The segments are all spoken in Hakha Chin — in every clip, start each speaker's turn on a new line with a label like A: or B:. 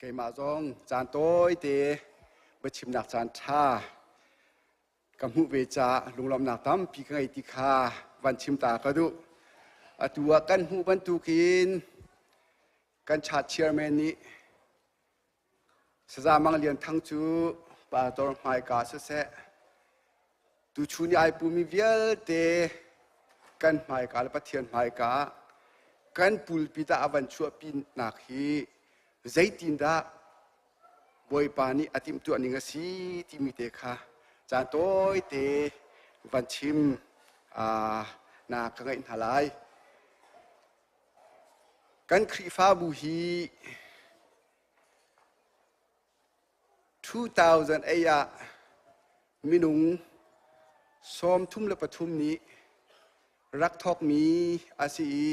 A: Keimah zong caan tawite biachimnak caan ṭha ka hmuh ve caah lunglawmhnak tampi ka ngei ti kha van chim ta ka duh. Atu ah kan hmuh bantukin kan church chairman nih Saza Mang Lian Thang cu pastor hmaika siseh, tuchun i ai pumi vialte kan hmaika le Pathian hmaika kan pulpit ah a van chuahpinak hi zeitindah Bawipa nih a timhtuah ning a si timi te kha caan tawite van chim na ka ngaih hna lai. Kan Khrihfabu hi 2008 ah minung 33 nih rak thawkmi a si i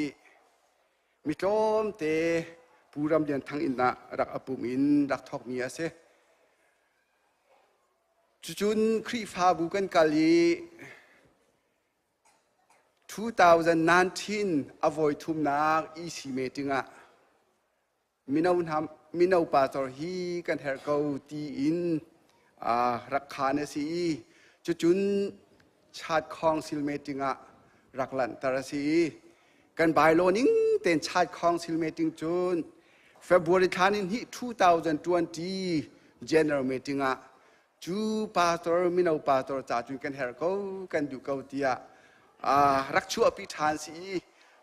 A: mi tlawmte Pu Ram Lian Thang inn ah rak a pum in rak thawkmi a si. Cucun Khrihfabu kan kal i 2019 a voi thumnak EC meeting ah mino hna mino pastor hi kan herh ko tiin rak khaan a si i cucun Church Council meeting ah rak lanhter a si i kan bylaw ning tein Church Council meeting cun February thla ni hnih 2020 general meeting ah cu pastor mino pastor ca cun kan herh ko kan duh ko tiah rak chuahpi ṭhan si i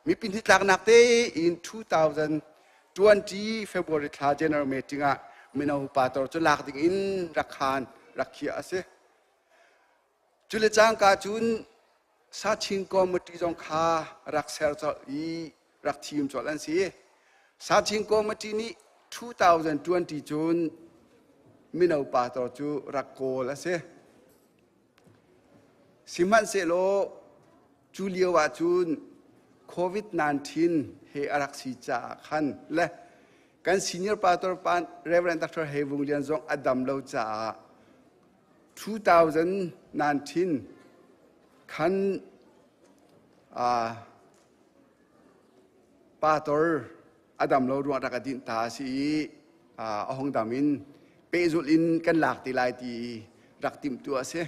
A: mipi hnitlaknak te in 2020 February thla general meeting ah mino pastor cu lak ding in rak khan rak khiah a si. Cu le cangka cun Sachin Committee zong kha rak ser colh i rak thim colh an si. Sachin Committee nih 2020 cun mino pastor cu rak kawl a si. Sihmanhsehlaw cu lio ah cun COVID-19 he a rak si caah khan le kan senior pastor pa Reverend Dr. Hei Vung Lian zong a dam lo caah 2019 khan pastor a dam lo ruang rak a dinh ta a si i a hung dam in pehzulh in kan lak te lai ti rak timhtuah a si.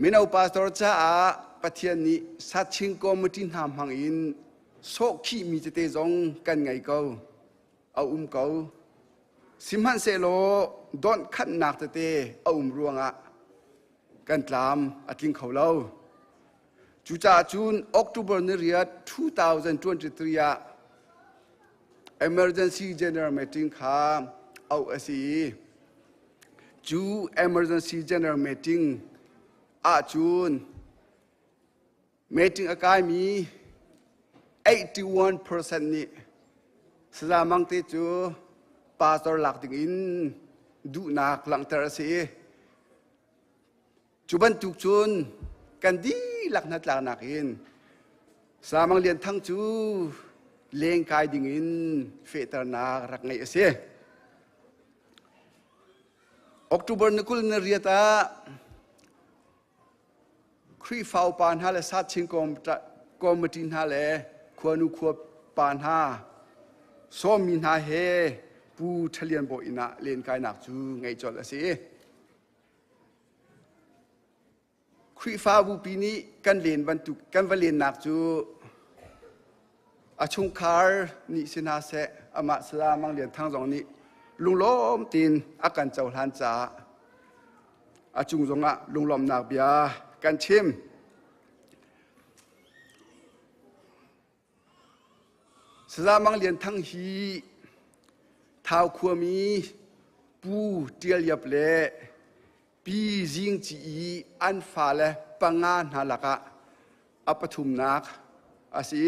A: Mino pastor caah Pathian nih Sachin Committee hna hmang in sawhkhihmi tete zong kan ngei ko, a um ko. Sihmanhsehlaw dawnhkhanhnak tete a um ruangah kan tlam a tling kho lo. Cucaah cun October ni riat 2023 ah emergency general meeting kha auh a si i cu emergency general meeting ahcun meeting a kaimi 81% nih Saza Mang te cu pastor lak ding in duhnak langhter a si i Cu bantuk cun kan dihlak hnatlaknak in Samang Lian Thang cu lengkai dingin fehternak rak ngeih a si. October ni 28 ah Khrihfa upa hna le Sachin committee hna le khuanu khuapa hna sawmmi hna he Pu Ṭhalian Bawi inn ah lenkainak cu ngeih colh a si. Khrihfabu pi nih kan len bantuk kan va lennak cu a chungkhar nih si hna seh amah Saya Mang Lian Thang zong nih lunglawm tein a kan cohlan caah a cung zongah lunglawmhnak bia kan chim. Saza Mang Lian Thang hi Thau khuami Pu Ṭial Iap le Pi Zing Ci i an fale panga hna lakah a pathumnak a si.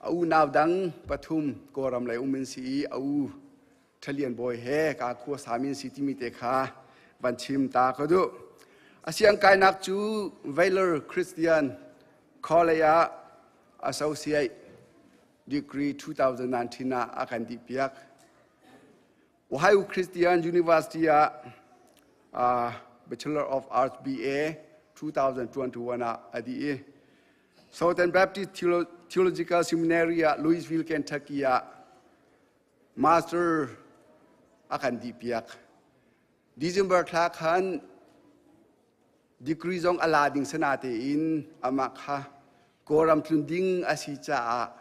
A: A unau dang pathum Kawlram lei um in si i a u Ṭhalian Bawi he ka khua sami an si timi te kha van chim ta ka duh. A siangkainak cu Baylor Christian College ah Associate Degree 2019 ah a kan dihpiak. Ohio Christian University ah Bachelor of Arts BA 2021 ah a dih i. Southern Baptist Theological Seminary ah Louisville, Kentucky ah master a kan dihpiak. December thla khan degree zong a la ding sana tein amah kha Kawlram tlun ding a si caah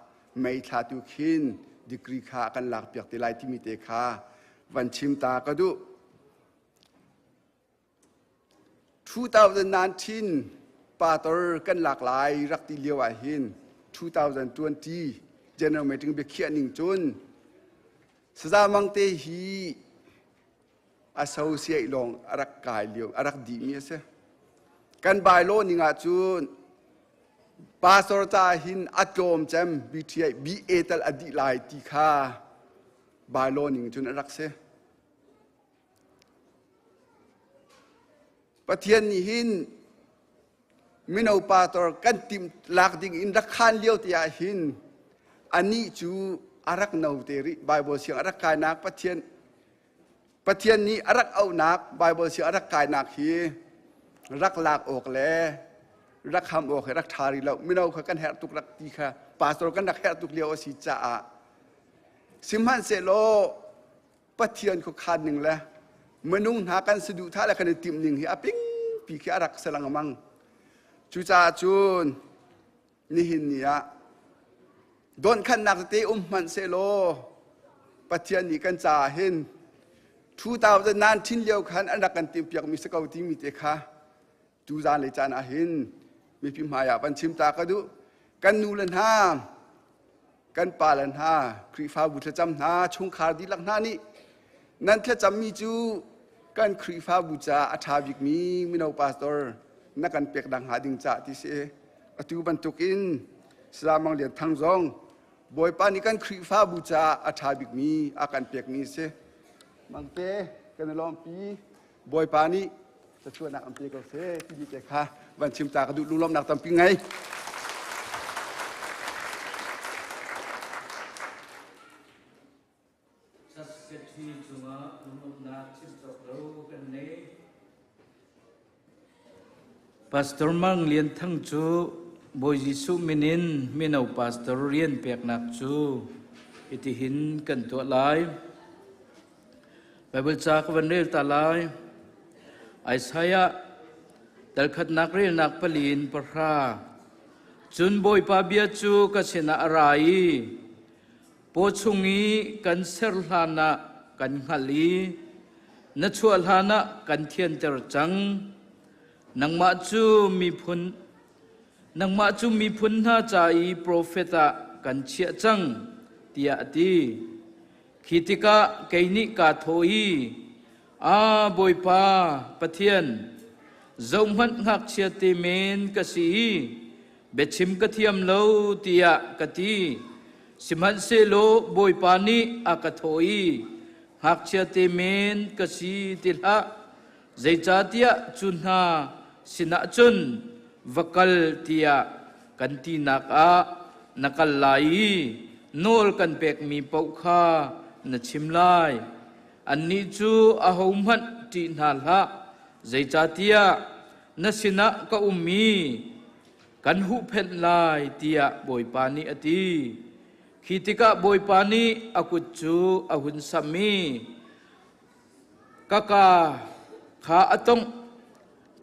A: May thla tu khin degree kha a kan lakpiak te lai timi te kha van chim ta ka duh. 2019 pator kan lak lai rak ti lio ah hin 2020 general meeting biakhiah ning cun Saza Mang te hi associate lawng a rak kai lio a rak dihmi a si. Kan bylaw ning ah cun pastor ca hin a tlawm cem BTI BA tal a dih lai ti kha bylaw ning cun a rak si. Pathian nih hin mino pastor kan tim lak ding in rak khan lio te ah hin anih cu a rak no te rih. Bible siang a rak kainak, Pathian Pathian nih a rak auhnak Bible siang a rak kainak hi rak lak awk le rak ham awk hi rak ṭha rih lo. Mino kha kan herh tuk rak ti kha, pastor kan rak herh tuk lio a si caah. Sihmanhsehlaw Pathian khuakhan ning le minung hna kan saduhthah le kan i timh ning hi a pingpi khi a rak si lengmang. Cucaah cun nihin ni ah donkhannak tete um hmanh sehlaw Pathian nih kan caah hin 2019 lio khan an rak kan timhpiakmi si ko timi te kha tuzan le caan ah hin mipi hmai ah van chim ta ka duh. Kan nu le hna, kan pa le hna, Khrihfabu thlacam hna, chungkhar dihlak hna nih nan thlacammi cu kan Khrihfabu caah a ṭha bikmi mino pastor na kan pek dang hnga ding caah ti si. Atu bantukin Saya Mang Lian Thang zong Bawipa nih kan Khrihfabu caah a ṭha bikmi a kan pekmi si. Mangte, kan i lawmpi. Bawipa nih thluachuahnak an pe ko seh timi te kha van chim ta ka duh. Lunglawmhnak tampi ngei.
B: Secretary cungah lunglawmhnak chim cawk lo kan nei. Pastor Mang Lian Thang cu Bawi Jesuh min in mino pastor rian peknak cu itihin kan tuah lai. Baibal ca ka van rel ta lai. Isaiah talkhatnak relnak palin pahra. Cun Bawipa bia cu ka sinah a ra i, paw chung i kan ser hlan ah kan hngalh i na chuah hlan ah kan thianter cang. Nangmah cu miphun nangmah cu miphun hna ca i profet ah kan chiah cang, tiah a ti. Khi tikah kei nih kaa thawh i, Aa Bawipa Pathian, zohhmanh, ngakchia te men ka si i biachim ka thiam lo, tiah ka ti. Sihmanhsehlaw Bawipa nih a ka thawh i, Ngakchia te men ka si ti hlah, zeicahtiah cu hna sinah cun va kal tiah kan tinak ah na kal lai i nawl kan pekmi paoh kha na chim lai. Annih cu ahohmanh ṭih hna hlah, zeicahtiah na sinah ka um i kan huhphenh lai, tiah Bawipa nih a ti. Khi tikah Bawipa nih a kut cu a hun samh i ka kaa kha a tongh.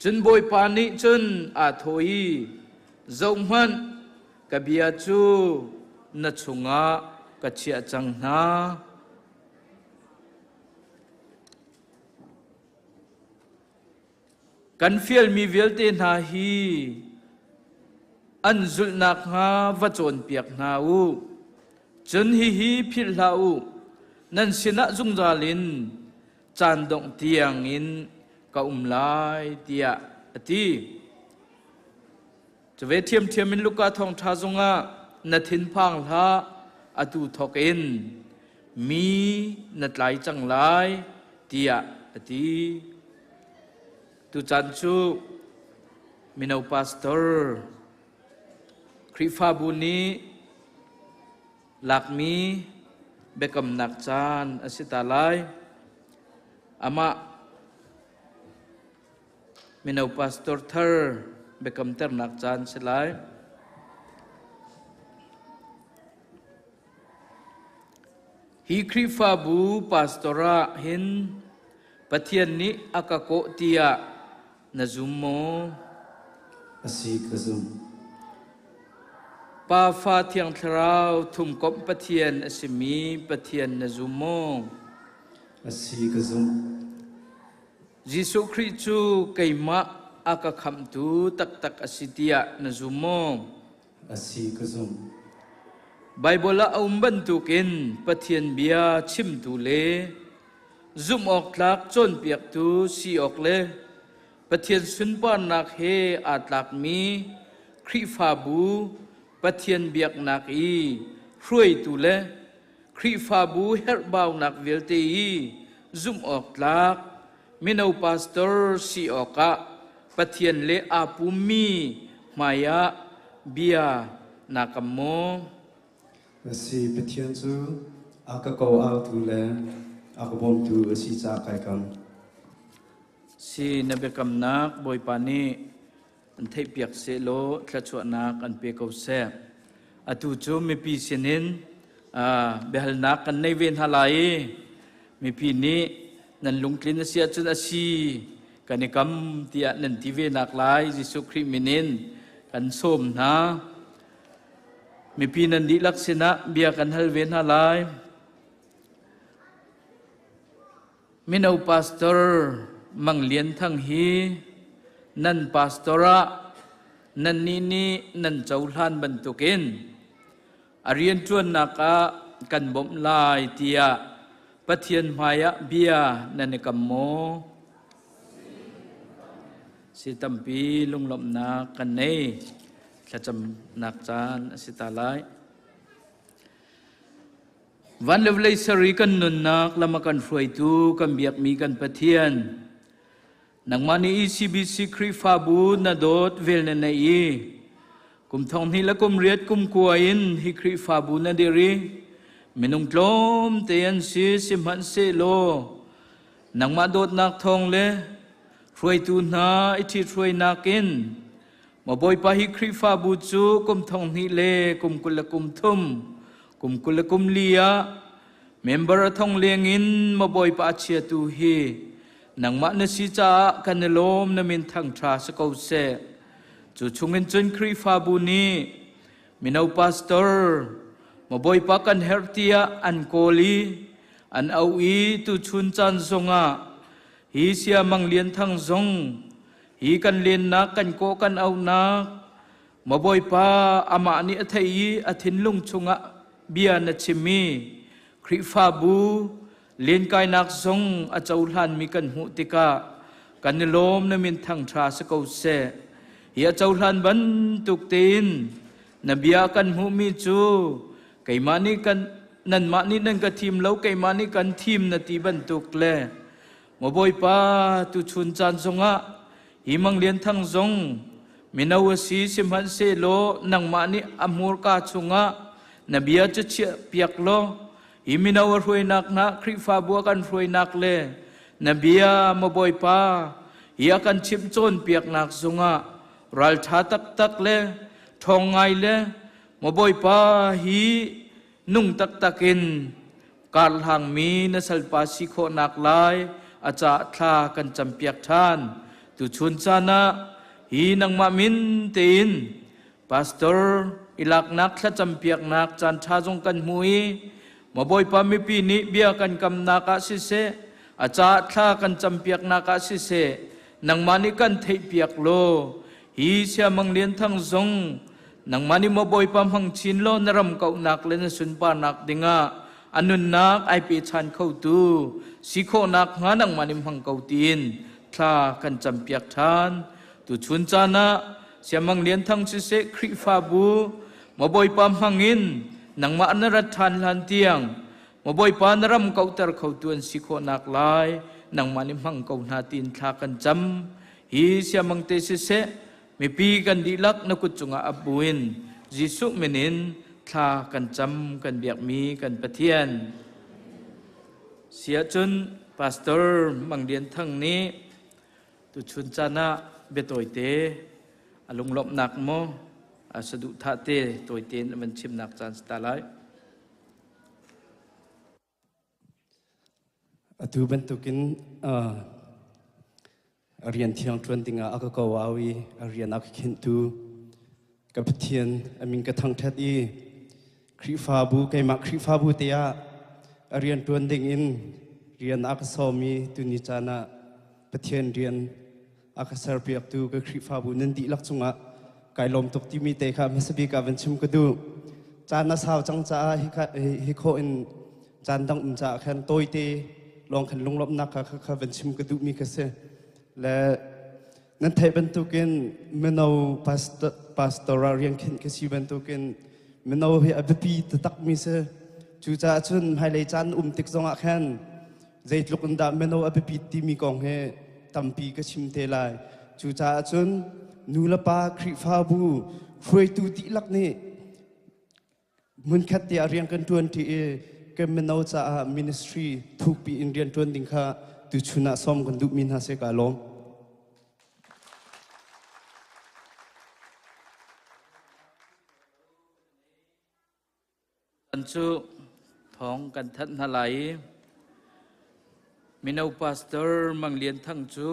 B: Cun Bawipa nih cun aa thawh i, Zohhmanh, ka bia cu na chungah ka chiah cang hna. Kan fialmi vialte hna hi an zulh nakhnga va cawnpiak hna u. Cun hihi philh hlah u, nan sinah zungzal in caan dongh tiangin ka um lai, tiah a ti. Cuve ṭhiamṭhiam in Luka thawngṭha zungah na thinphang hlah, atu thawk in mi na tlai cang lai, tiah a ti. Tucaan cu mino pastor Khrihfabu nih lakmi biakamnak caan a si ta lai. Amah mino pastor thar biakamternak caan si lai. Hi Khrihfabu pastor ah hin Pathian nih a ka kawh tiah na zum maw?
C: A si, ka zumh.
B: Pa, Fa, Thiang Thlarau thumkomh Pathian a simi Pathian na zum maw?
C: A si, ka zumh.
B: Jesuh Khrih cu keimah a ka khamhtu taktak a si tiah na zum maw?
C: A si, ka zumh.
B: Baibal ah a um bantukin Pathian bia chimtu le zumhawktlak cawnpiaktu si awk le Pathian sunparnak he aa tlakmi Khrihfabu Pathian biaknak i hruaitu le Khrihfabu herhbaunak vialte i zumhawktlak mino pastor si awkah Pathian le aa pummi hmaiah bia naa kam maw?
C: A si, Pathian cu a ka ko autu le a ka bawmtu a si caah kai kam.
B: Si na biakamnak Bawipa nih an theihpiak sehlaw thluachuahnak an pe ko seh. Atu cu mipi sinin biahalnak kan nei ve hna lai i mipi nih nan lungtlin a si ahcun a si kan i kam tiah nan ti ve nak lai Jesuh Khrih min in kan sawm hna. Mipi nan dihlak sinah bia kan hal ve hna lai. Mino pastor Mang Lian Thang hi nan pastor ah nannih nih nan cohlan bantukin a rianṭuannak ah kan bawmh lai tiah Pathian hmaiah bia nan i kam maw? Si tampi lunglawmhnak kan nei. Thlacamnak caan a si ta lai. Van le vawlei ser i kan nunnak lam a kan hruaitu kan biakmi kan Pathian, nangmah nih ECBC Khrihfabu na dawt vel na neih i kum thong hnih le kum riat kum kua in hi Khrihfabu na dir i minung tlawmte an si sihmanhsehlaw nangmah dawtnak thawng le hruaitu hna i ṭhithruainak in Maw Bawipa hi Khrihfabu cu kum thong hnih le kum 20 le kum thum, kum 20 le kum li ah member a thong leng in maw Bawipa a chiatu hi nangmah na si caah kan i lawm na min thangṭha si ko seh. Cu chungin cun Khrihfabu nih mino pastor maw Bawipa kan herh tiah an kawl i an auh i tuchun caan zongah hi Sia Mang Lian Thang zong Hi kan lennak kan kawh kan auhnak maw Bawipa amah nih a theih i a thinlung chungah bia na chim i Khrihfabu lenkainak zong a cohlanmi kan hmuh tikah kan i lawm na min thangṭha si ko seh. Hi a cohlan bantuk tein na bia kan hmuhmi cu keimah nih kan nanmah nih nan ka thim lo keimah nih kan thim na ti bantuk le Maw Bawipa, tuchun caan zongah hi Mang Lian Thang zong mino a si sihmanhsehlaw nangmah nih a hmurka chungah na bia cu chiah piak law hi mino a hruainak hna Khrihfabu a kan hruainak le na bia maw Bawipa hi a kan chimh cawnpiaknak zongah ralṭha taktak le ṭhawng ngai le maw Bawipa hi nung taktak in karhlangmi na salpa si khawhnak lai a ca thla kan campiak ṭhan. Tuchun caan ah hi nangmah min tein pastor i laknak thlacampiaknak caan ṭha zong kan hmu i maw Bawipa mipi nih bia kan kamnak ah siseh a ca thla kan campiaknak ah siseh nangmah nih kan theihpiak law hi Siamang Lian Thang zong Nangmah nih maw Bawipa hmang chin law na ram kauhnak le na sunparnak dingah a nunnak ai pechan khotu si khawhnak hnga nangmah nih hmang ko tiin thla kan campiak ṭhan. Tuchun caan ah Siamang Lian Thang siseh Khrihfabu maw Bawipa hmang in nangmah na rat ṭhan hlan tiang maw Bawipa na ram kauhter khotu an si khawhnak lai nangmah nih hmang ko hna tiin thla kan cam. Hi siamang te siseh Mipi kan dihlak na kut cungah ap buin Jesuh min in thla kan cam kan biakmi kan Pathian. Siahcun Pastor Mang Lian Thang nih tuchun caan ah biatawite a lunglawmhnak maw a saduhthah te tawite in a van chimnak caan si ta lai.
C: Atu bantukin rian thiang ṭuan dingah a ka ko au i a rian a ka khinhtu ka Pathian a min ka thangṭhat i Khrihfabu keimah Khrihfabu te ah a rian ṭuan dingin rian a ka sawm i tuni caan ah Pathian rian a ka serpiaktu ka Khrihfabu nan dihlak cungah kai lawm tuk timi te kha hmasa bik ah van chim ka duh. Caan a sau cang caah hi khawh in caan dang um caah khan tawite lawng khan lunglawmhnak kha kha van chim ka duhmi kha si. Le nan theih bantukin mino pastor pastoral rian khin ka si bantukin mino hi a biapi taktakmi si. Cucaah cun hmailei caan um tik zongah khan zeitluk in dah mino a biapit timi kong hi tampi ka chim te lai. Cucaah cun nu le pa Khrihfabu hruaitu dihlak nih hmunkhat te ah rian kan ṭuan ṭi i kan mino caah ministry thukpi in rian ṭuan ding kha tuchun ah sawm kan duhmi hna si ka lawm.
B: Kan cu thawng kan thanh hna lai i mino pastor Mang Lian Thang cu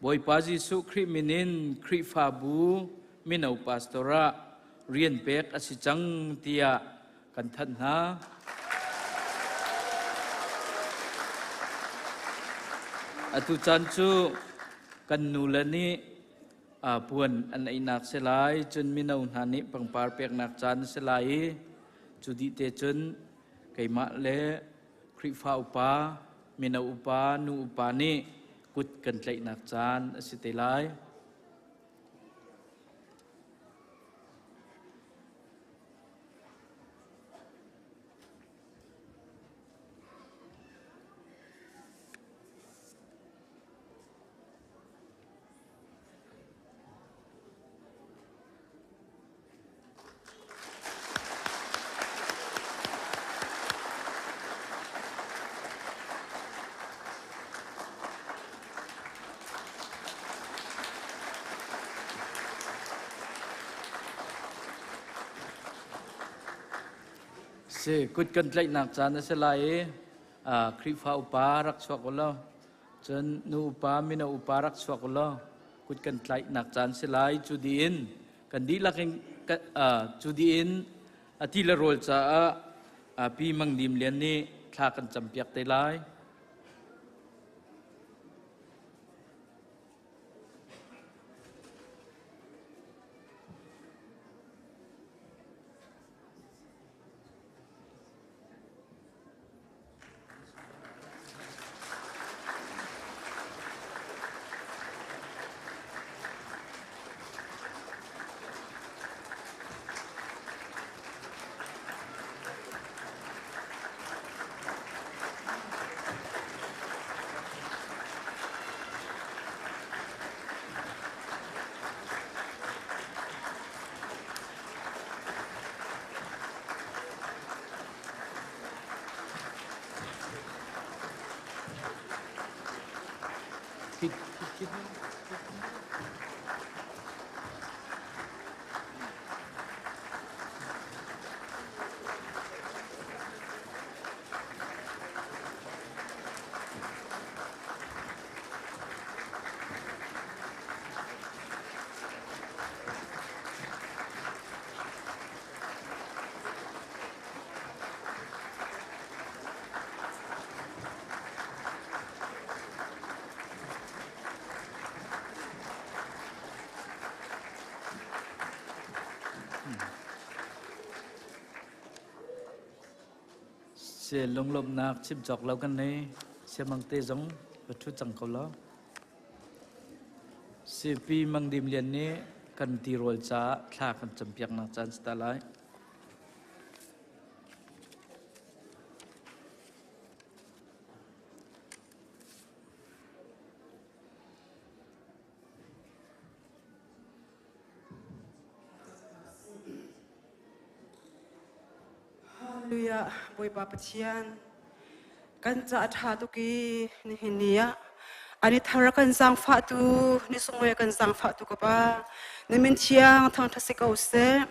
B: Bawipa Jesuh Khrih min in Khrihfabu mino pastor ah rian pek a si cang tiah kan thanh hna. Atu caan cu kan nule nih puan an einak si lai, cun mino hna nih pangpar peknak caan a si lai i cu dih te cun keimah le Khrihfa upa, mino upa, nu upa nih kut kan tlaihnak caan a si te lai. Si kut kan tlaihnak caan a si lai i Khrihfa upa rak chuak u law cun nu upa mino upa rak chuak u law kut kan tlaihnak caan si lai. Cu diin kan dihlak in cu diin a ti le rawl caah Pi Mang Dim Lian nih thla kan campiak te lai. Si lunglawmhnak chim cawk lo kan nei. Siamang te zong va ṭhu cang ko lo. Sipi Mang Dim Lian nih kan tirawl caah thla kan campiaknak caan si ta lai.
D: Hallelujah Bawipa Pathian kan ca a ṭha tuk i nihin ni ah ani thar kan zaangfahtu ni sunglawi kan zaangfahtu ka pa na min thiang thangṭhat si ko seh.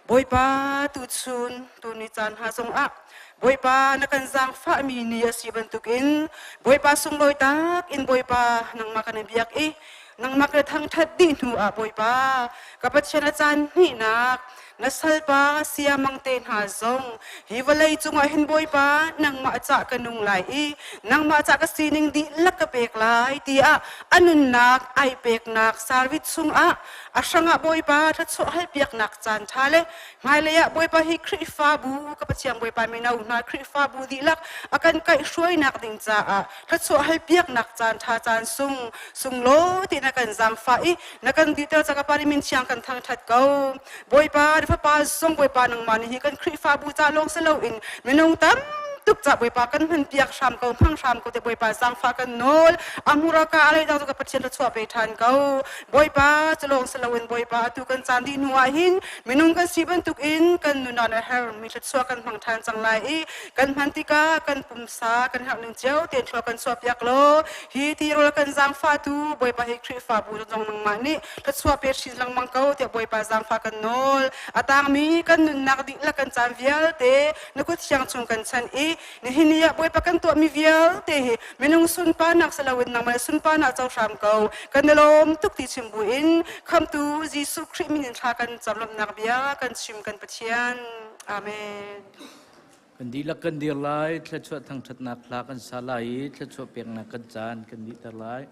D: Bawipa tuchun tuni caan hna zongah Bawipa na kan zaangfahmi ni a si bantukin Bawipa sunglawi tak in Bawipa nangmah kan in biak i nangmah kan thangṭhat dih hnu ah Bawipa ka Pathian a caan hnihnak na salpa siamang te hna zong hi vawlei cungah hin Bawipa nangmah cah ka nung lai i nangmah cah ka sining dihlak ka pek lai tiah a nunnak ai peknak service chungah a hrangah Bawipa thluachuah halpiaknak caan ṭha le Hmailei ah Bawipa hi Khrihfabu ka Pathian Bawipa mino hna Khrihfabu dihlak a kan kaihhruainak ding caah thluachuah halpiaknak caan ṭha caan sung sunglawi ti na kan zaangfah i na kan diter ca ka Pa nih min thiang kan thangṭhat ko. Bawipa na fapa zong Bawipa nangmah nih hi kan Khrihfabu ca lawng si loin minung tam tuk ca Bawipa kan hman piak hram ko hmang hram ko te Bawipa zaangfah kan nawl a muraka a lei dang cu ka Pathian thluachuah pe ṭhan ko. Bawipa cu lawng si loin Bawipa atu kan caan dih hnu ah hin minung kan si bantukin kan nun ah her mi thluachuah kan hmang ṭhan cang lai i kan hman tikah kan pumsa kan herh ning cio tein thlua kan chuah piak law hi tirawl kan zaangfahtu Bawipa hi Khrihfabu zong nangmah nih thluachuah pe chin lengmang ko tiah Bawipa zaangfah kan nawl. A tangmi kan nunnak dihlak kan caan vialte na kut thiang chung kan chan i nihin ni ah Bawipa kan tuahmi vialte hi minung sunparnak si loin nangmah sunparnak co hram ko. Kan i lawm tuk ti chim buin khamtu Jesuh Khrih min in thla kan cam lawmhnak bia kan chim kan Pathian. Amen.
B: Kan dihlak kan dir lai, thluachuah thangṭhatnak hla kan sa lai i thluachuah peknak kan caan kan dihter lai.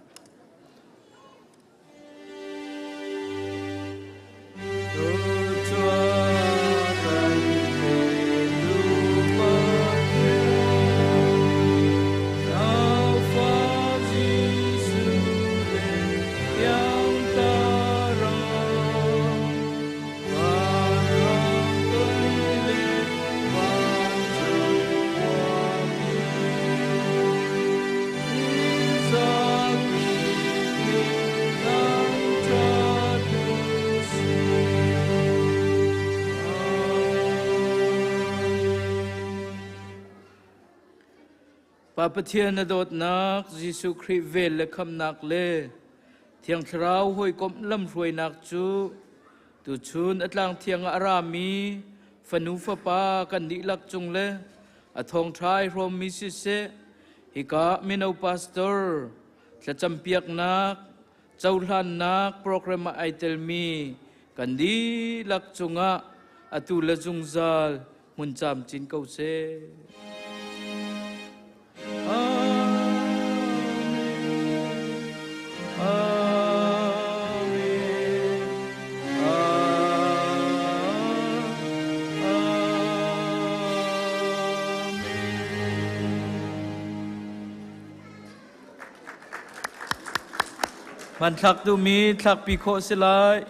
B: Pa Pathian na dawtnak, Jesuh Khrih vel le khamnak le Thiang Thlarau hawikomh lamhruainak cu tuchun a tlang thiang ah a rami fanu fapa kan dihlak cung le a thawngṭha ai hrawmmi siseh, hika mino pastor thlacampiaknak cohlannak program ah ai telmi kan dihlak cungah atu le zungzal hmun camcin ko seh. Hmanthlak duhmi thlakpi khawh si lai.